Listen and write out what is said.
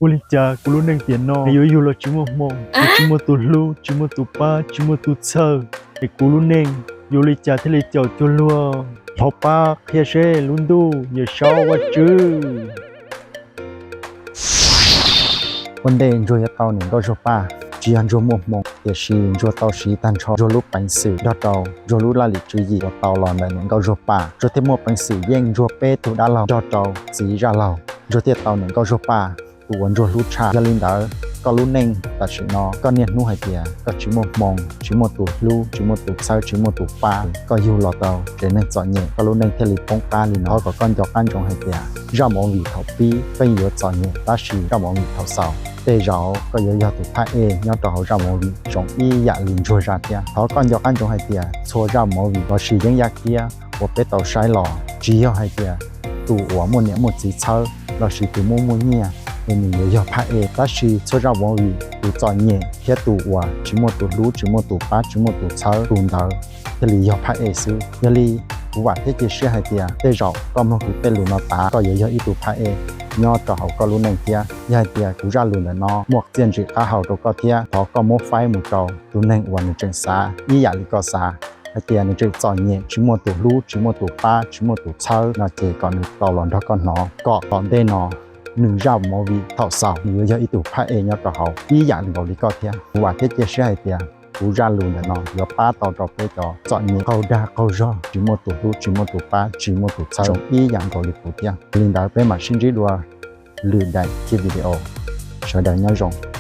Ua li cas kuv lub neej tiam no yuav yug los tsis muaj hmoo, tsis muaj tus hlub, tsis muaj tus pab, tsis muaj tus txhawj, es kuv lub neej yuav ua li cas thiaj li caum cuag luag? Hlob pab qhia seb lub ntuj, Yawm Saub, Vajtswv. Ua ntej Ntsuag yuav tau niam nkauj Zuag Paj, tsis yog Ntsuag muaj hmoo, tiam sis Ntsuag tau siv tag nrho Ntsuag lub peev xwm nrog rau Ntsuag lub laj lim tswv yim uas tau los ntawm niam nkauj Zuag Paj. Ntsuag thiaj muaj peev xwm yeej Ntsuag peb tug dab laug nrog rau txiv zaj laug. Ntsuag thiaj tau niam nkauj Zuag Paj, tus uas Ntsuag hlub tshaj. Yog li ntawd, koj lub neej tam sim no koj niaj hnub hais tias koj tsis muaj hmoo, tsis muaj tus hlub, tsis muaj tus txhawb, tsis muaj tus pab, koj yug los tau tsev neeg txom nyem, koj lub neej thiaj li poob qab li no. Thov kom koj nco qab ntsoov hais tias zaj movie thaum pib koj yeej yuav txom nyem, tab sis zaj movie thaum xaus, tej zaum koj yuav yog tus phaj ej nyob rau hauv zaj movie zoo ib yam li Ntsuag zaj thiab. Thov koj nco qab ntsoov hais tias txhua zaj movie lossis yeeb yaj kiab uas peb tau saib los, tsis yog hais tias tus uas muaj niam muaj txiv txhawb lossis tus muaj muaj nyiaj es nws yuav yog phaj ej, tab sis txhua zaj movie tus txom nyem thiab tus uas tsis muaj tus hlub, tsis muaj tus pab, tsis muaj tus txhawb, tus ntawd thiaj li yog phaj ej xwb. Yog li, kuv vam thiab cia siab hais tias tej zaum koj mloog kuv tej lus no tas koj yuav yog ib tug phaj ej nyob rau hauv koj lub neej thiab. Yog hais tias kuv zaj lus ntawm no muaj txiaj ntsig qab hau rau koj thiab, thov koj muab faib mus rau tus neeg uas nws tseem xav ib yam li koj xav, hais tias nws tseem txom nyem, tsis muaj tus hlub, tsis muaj tus pab, tsis muaj tus txhawb no ces kom nws tau los nrog koj hnov, kom tom ntej no nws zaj movie thaum xaus nws yuav yog ib tug phaj ej nyob rau hauv ib yam nkaus li koj thiab. Kuv vam thiab cia siab hais tias kuv zaj lus ntawm no yuav pab tau rau peb cov txom nyem qaug dag qaug zog, tsis muaj tus hlub, tsis muaj tus pab, tsis muaj tus txhawb zoo ib yam nkaus li kuv thiab. Li ntawd peb mam sib ntsib dua lwm daim video, sawv daws nyob zoo.